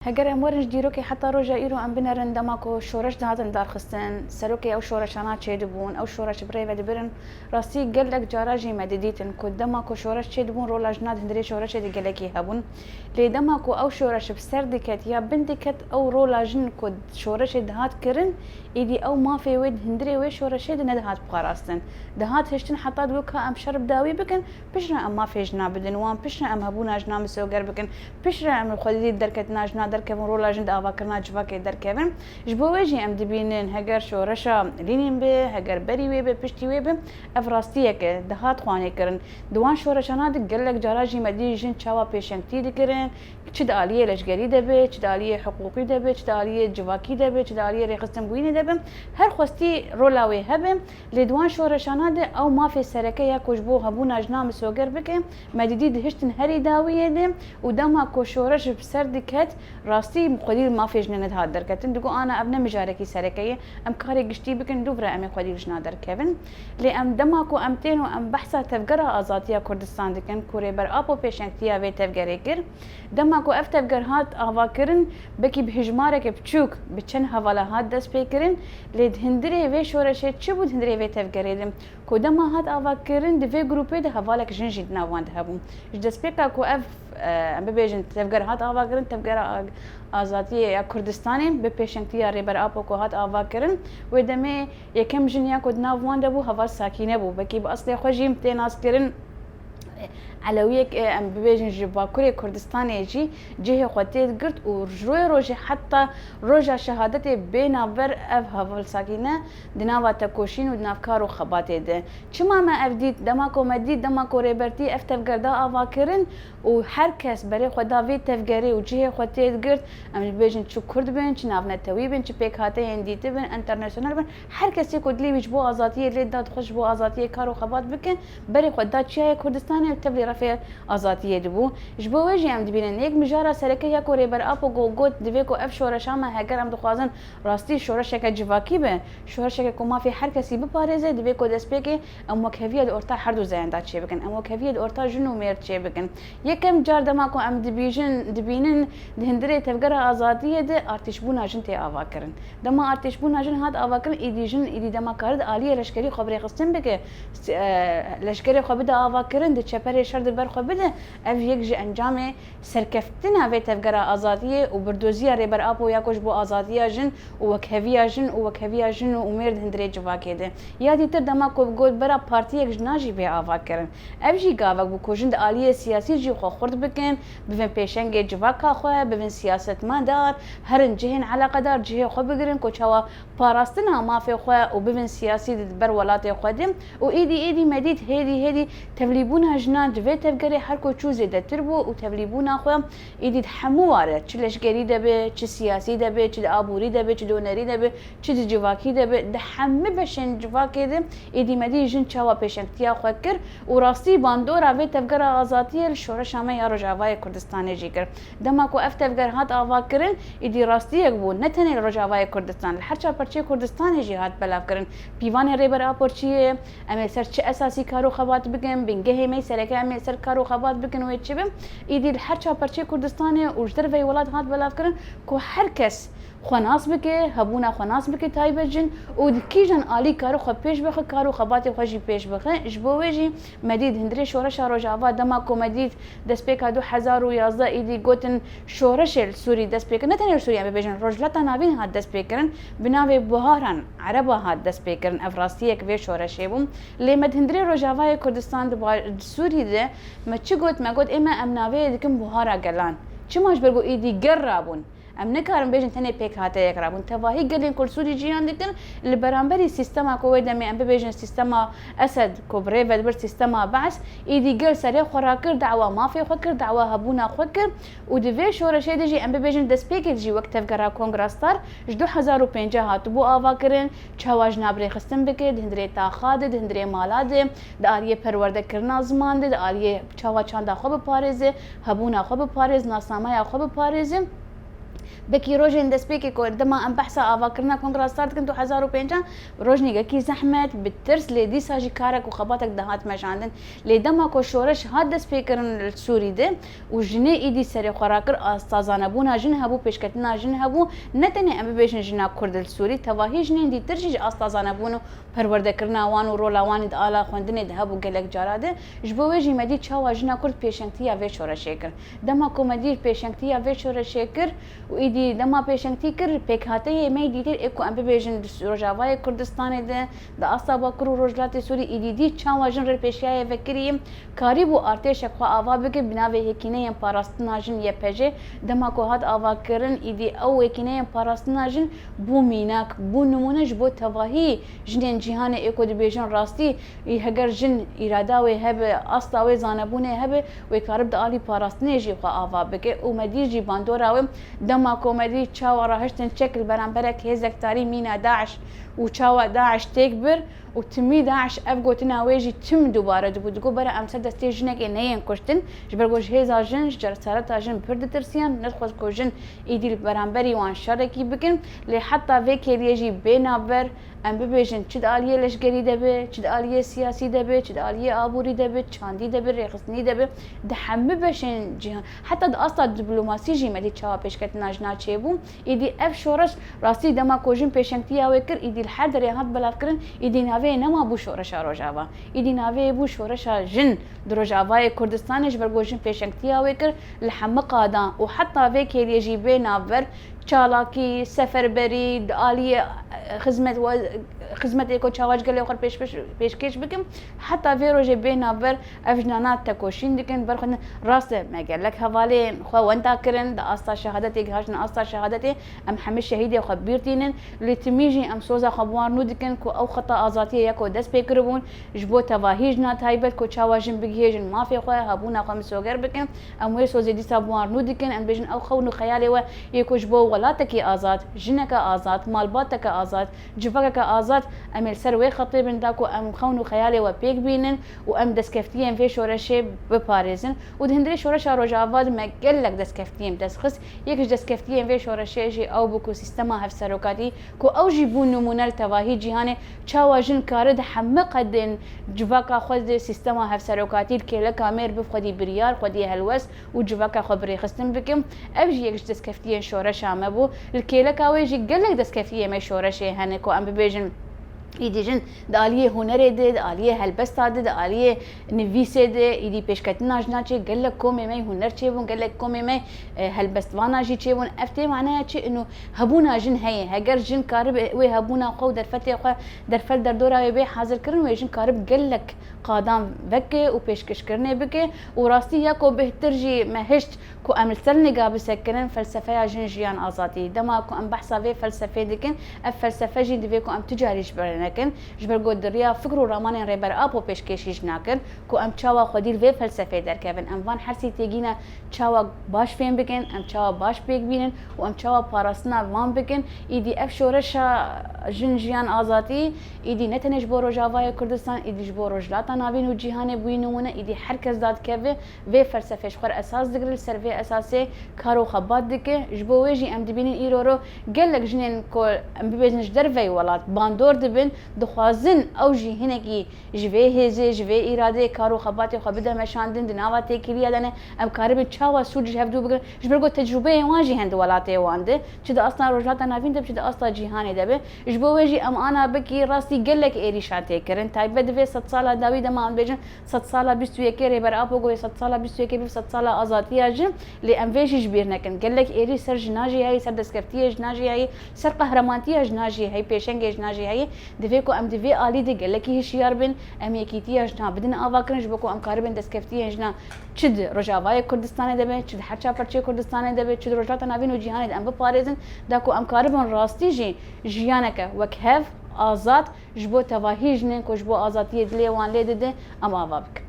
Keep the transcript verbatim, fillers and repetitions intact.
Heger em werin ji dîrokê heta roja îro em binerin, dema ku şoreş dihatin darxistin, serokê ew şoreşana çêdibûn, ew şoreş bi rê ve dibirin. Rastî gelek cara jî me didîtin ku dema ku şoreş çêdibûn, rola jina di hundirê şoreşê de gelekî hebûn. Lê dema ku ew şoreş bi ser diket ya bin diket, ew rola jin ku şoreşê dihat kirin, êdî ew mafê wê di hundirê wê şoreşê de nedihat parastin. Dihat hiştin heta digot ka em şer bi dawî bikin, piştre em mafê jina bidin wan, piştre em hebûna jina misoger bikin, piştre em xwedî derketina jina derkevin, rola jin di avakirina civakê derkevin. Ji bo wê jî em dibînin, heger şoreşa Lînîn be, heger berî wê be, piştî wê be, ev rastiyek e, dihat xwanê kirin. Di wan şoreşana de gelek cara jî me dî jin çawa pêşengtî dikirin, çi di aliyê leşgerî de be, çi di aliyê hiqûqî de be, çi di aliyê civakî de be, çi di aliyê rêxistinbûyînê de be, her xwestî rola wê hebe. Lê di wan şoreşana de ew mafê sereke ya ku ji bo hebûna jina misoger bike, me didî dihiştin herî dawiyê de û dema ku şoreş bi ser diket, rastî xwedî mafê jinê nedihat derketin. Digot, ana ev ne mijarekî sereke ye, em karê giştî bikin, dûvre em ê xwedî jina derkevin. Lê em dema ku em tên û em behsa tevgera azatiya Kurdistan dikin ku Rêber Apo pêşengtiya vê tevgerê kir, dema ku ev tevger hat avakirin, bekî bi hijmareke biçûk, bi çend hevala hat destpêkirin, lê di hundirê vê şoreşê çi bû di hundirê vê tevgerê de? Ku dema hat avakirin, di vê grûpê de hevalek jin jî di nav wan de hebû. Ji destpêka ku ev, e, em bibêjin, tevger hat avakirin, tevgera a-, azadiyê ya Kurdistanê bi pêşengtiya Rêber Apo ku hat avakirin, wê demê yekem jin ya ku di nav wan de bû, heval Sakîne bû. Bekî bi eslê xwe jî tê naskirin. Elewiyek, e, em bibêjin ji Bakurê Kurdistanê jî cihê xwe tê girt û ji royê rojê heta roja şehadetê bê navber ev heval Sakîne di nava tekoşîn û di nav kar û xebatê de. Çima me ev dît? Dema ku me dît, dema ku Rêbertî ev tevger da avakirin û her kes berê xwe da vê tevgerê û cihê xwe tê girt, em bibêjin çi Kurd bin, çi navnetewî bin, çi pêkhateyên dîtî bin, enternasyonel bin, her kesê ku dilê wî ji bo azadiyê lê da, dixwest ji bo azadiyê kar û xebat bike, berê xwe da çiyayê Kurdistanê û tevlî refê azadiyê dibû. Ji bo wê jî em dibînin, yek mijara sereke ya ku Rêber Apo got, got, divê ku ev şoreşa me, heger em dixwazin rastî şoreşeke civakî be, şoreşeke ku mafê her kesî biparêze, divê ku destpêkê em wekheviya di orta her du zayenda çêbikin. Em wekheviya di orta jin û mêrd çêbikin. Yekem car dema ku em dibîjin, dibînin di hundirê tevgera azadiyê de artîşbûna jin tê avakirin. Dema artêşbûna jin hat avakirin, êdî jin, êdî dema kare di aliyê leşkerî xwe bi rêxistin bike, s-, e, leşkerê xwe bide avakirin, di çeperê şer di ber xwe bide, ev yek ji encamê serkeftina vê tevgera azadiyê û birdoziya Rêber Apo ya ku ji bo azadiya jin û wekheviya jin û wekheviya jin û mêrd di hundirê civakê de. Ya dîtir dema ku got bera partiyek jina jî bê avakirin. Ev jî gavek bû ku jin di aliyê siyasî jî xwe xurt bikin, bivin pêşengê civaka xwe, bivin siyasetmedar, herin cihên eleqedar cihê xwe bigirin ku çawa parastina mafê xwe û bivin siyasî di ber welatê xwe de. Û êdî, êdî me dît hêdî hêdî tevlîbûna jinan di vê tevgerê her ku çû zêdetir bû û tevlîbûna xwe êdî di hemû ware, çi leşkerî de be, çi siyasî de be, çi di aborî de be, çi di hunerî de be, çi di civakî de be, di hemî beşên civakê de êdî me dî jin çawa pêşengtiya xwe kir û rastî bandora vê tevgera azadiyê li şoreşa me ya Rojavayê Kurdistanê jî kir. Dema ku ev tevger hat avakirin, êdî rastiyek bû, ne tenê li Rojavayê Kurdistan, li her çar perçeyê Kurdistanê jî hat belavkirin. Pîvanê Rêber Apo çi ye? Em ê ser çi esasî kar û xebat bikin? Bingehê me sereke em ê ser kar û xebat bikin wê çi be? Êdî li her çar perçeyê Kurdistanê û ji derveyî welat hat belavkirin ku her kes xwe nas bike, hebûna xwe nas bike taybet jin û di kîjan alî kare xwe pêş bixe, kar û xebatê xwe jî pêş bixe. Ji bo wê jî me dît hundirê şoreşa Rojava dema ku me dît destpêka du hezar û yazdeh êdî gotin şoreşê li Sûrî dest pê kirin. Ne tenê li Sûrî em bibêjin, Rojhilata Navîn hat dest pê kirin, bi navê Buharan Ereba hat dest pê kirin. Ev rastiyek vê şoreşê bû. Lê me di hundirê Rojavayê Kurdistan di ba-, di Sûrî de me çi got? Me got ê me em navê dikin Buhara Gelan. Çima? Ji ber ku êdî gel rabûn. Em nikarin bêjin tenê pêkhateyek rabûn. Tevahî gelên ku li Sûrî jiyan dikin, li beramberî sîstema ku wê demê em bibêjin sîstema Esed ku bi rê ve dibir sîstema Be's, êdî gel serê xwe rakir, dawa mafê xwe kir, dawa hebûna xwe kir û di vê şoreşê de jî em bibêjin destpêkê de jî wek tevgera Kongra Star ji du hezar û pêncî hatibû avakirin, çawa jina bi rêxistin bike, di hundirê taxa de, di hundirê mala de, di aliyê perwerdekirina ziman de, di aliyê çawa çanda xwe biparêze, hebûna xwe biparêz, nasnameya xwe biparêze. Bekî rojên destpêkê ku dema em behsa avakirina Kongra Star dikin du hezar û pênc, rojnîgekî zehmet, bi tirs, lê dîsa jî karek û xebatek dihat meşandin. Lê dema ku şoreş hat destpêkirin li Sûrî de û jinê îdî serê xwe rakir, astazanebûna jin hebû, pêşketina jin hebû, ne tenê em bibêjin jina Kurd li Sûrî, tevahî jinên dîtir jî ji astazanebûn û perwerdekirina wan û rola wan di ala xwendinê de hebû gelek cara de. Ji bo wê jî me dî çawa jina Kurd pêşengtiya vê şoreşê kir. Dema ku me dî pêşengtiya vê şoreşê kir û îdî dema pêşengtî kir, pêkhateyê me dîtir ê ku em bibêjin di Rojavayê Kurdistanê de, di asta Bakur û Rojhilatê Sûrî, îdî dî çawa jin rêpêşiyayê vekirî, karîbû artêşek xwe ava bike bi navê Yekîneyên Parastina Jin, Y P J. Dema ku hat avakirin, îdî ew Yekîneyên Parastina Jin bû mînak, bû nimûne ji bo tevahî jinên cîhanê ê ku dibêjin rastî, î heger jin îrada wê hebe, asta wê, zanebûnê hebe, wê karib di alî parastinê jî xwe ava bike û me dî jî bandora wê dema ku me dî çawa rahiştin çek li beramberek hêzek tarî mîna DAIŞ û çawa DAIŞ têk bir û timî DAIŞ ev gotina wê jî tim dubare dibû, digot bere em ser destê jinekê neyên kuştin, ji ber ku ji hêza jin, ji cesaretan jin pir ditirsiyan, nedixwest ku jin îdî li beramberî wan şerekî bikin. Lê heta vê kêliyê jî bê navber, em bibêjin, çi di aliyê leşkerî de be, çi di aliyê siyasî de be, çi di aliyê aborî de be, çandî de be, rêxistinî de be, di hemû beşên cîhan, heta di asta diplomasî jî me dî çawa pêşketina jina çêbû. Îdî ev şoreş rastî dema ku jin pêşengtiya wê kir, îdî li her derê hat belavkirin, îdî navê nema bû şoreşa Rojava. Îdî navê bû şoreşa jin di Rojavayê Kurdistanê, ji ber ku jin pêşengtiya wê kir, li hemû qadan û heta vê kêliyê jî bê navber, çalakî, seferberî, di aliyê, e, xizmet we, xizmetê ku çawa ji gelê xwe pêş, pêş, pêşkêş bikim, heta vê rojê bê navber ev jinana tekoşîn dikin, ber xwe din. Rast e, me gelek hevalên xwe wenda kirin, di asta şehadetê gihiştin asta şehadetê, em hemî şehîdê xwe bîr tînin, lê timî jî em soza xwe bi wan rû dikin ku ew xeta azadiyê ya ku dest pê kiribûn, ji bo tevahî jina taybet ku çawa jin bigihêjin mafê xwe, hebûna xwe misoger bikin. Em wê sozê dîsa bi wan rû dikin, em bêjin ew xewn û xeyalê we yê ku ji bo welatekî azad, jineke azad, malbateke azad, civakeke azad, em ê li ser wê xetê bin da ku em xewn û xeyalê we pêk bînin û em destkeftiyên vê şoreşê biparêzin. Û di hundirê şoreşa Rojava de me gelek destkeftiyên bi dest xist. Yek ji destkeftiyên vê şoreşê jî ew bû ku sîstema hevserokatî, ku ew jî bû nimûne li tevahî cîhanê, çawa jin kare di hemû qedên civaka xwe di sîstema hevserokatî li kêleka mêr bi xwedî biryar, xwedî helwest û civaka xwe bi rêxistin bikin. Ev jî yek ji destkeftiyên şoreşa me bû. Li kêleka wê jî gelek destkeftiyê me şoreşê hene ku em bibêjin, îdî jin di aliyê hunerê de, di aliyê helbesta de, di aliyê nivîsê de, îdî pêşketina jina çê, gelek komê me huner çêbûn, gelek komê me, e, helbestvana jî çêbûn. Ev tê maneya çi? Ino hebûna jin heye. Heger jin karib wê hebûna xwe û derfetê xwe, derfet derdora wê bê hazirkirin, wê jin karib gelek qadan veke û pêşkêşkirinê bike û rastî ya ku bêhtir jî me hişt ku em li ser nîga bisekirin felsefeya jin, jiyan, azadî. Dema ku em behsa vê felsefê dikin, ev felsefe jî divê ku em tu carî ji bîr nekin, ji ber ku di riya fikr û ramanên Rêber Apo pêşkêşî jina kir ku em çawa xwedî li vê felsefê derkevin, em van hersî têgîna çawa baş fêm bikin, em çawa baş pêk bînin û em çawa parastina van bikin. Îdî ev şoreşa jin, jiyan, azadî, îdî ne tenê ji bo Rojavayê Kurdistan, îdî ji bo Rojhilata Navîn û cîhanê bûyî nimûne, îdî her kes dadikeve vê felsefê, ji xwe re esas digire, li ser vê esasê kar û xebat dike. Ji bo wê jî em dibînin îro ro gelek jinên ku em bibêjin ji derveyî welat bandor dibin, dixwazin ew jî hinekî ji vê hêzê, ji vê îradeyê kar û xebatê xwe bide meşandin, di nava têkiliya de ne, em karibin çawa sûc ji hevdû bigirin, ji ber ku tecrûbeyên wan jî hene di welatê wan de, çi di asta Rojhilata Navîn de be, çi di asta cîhanê de be. Ji bo wê jî em ana bikî rastî gelek êrîşa tê kirin, taybet di vê sedsala dawî de, em bêjin sedsala bîst û yekê Rêber Apo got, sedsala bîst û yekê bî sedsala azadiya jin, lê em vê jî ji bîr nekin. Gelek êrîş ser jina jî heyî, ser destkeftiyê jina jî heyî, ser qehremantiya jina jî heyî, pêşengê jina jî heyî. Divê ku em di vê alî de gelekî hişyar bin, em yekîtiya jina bidin avakirin, ji bo ku em karibin destkeftiyên jina çi di Rojavayê Kurdistanê de be, çi di her çar perçeyê Kurdistanê de be, çi di Rojhilata Navîn û cîhanê de em biparêzin, da ku em karibin rastî jî jiyaneke wekhev, azad, ji bo tevahî jinên ku ji bo azadiyê dilê wan lê dide, em ava bikin.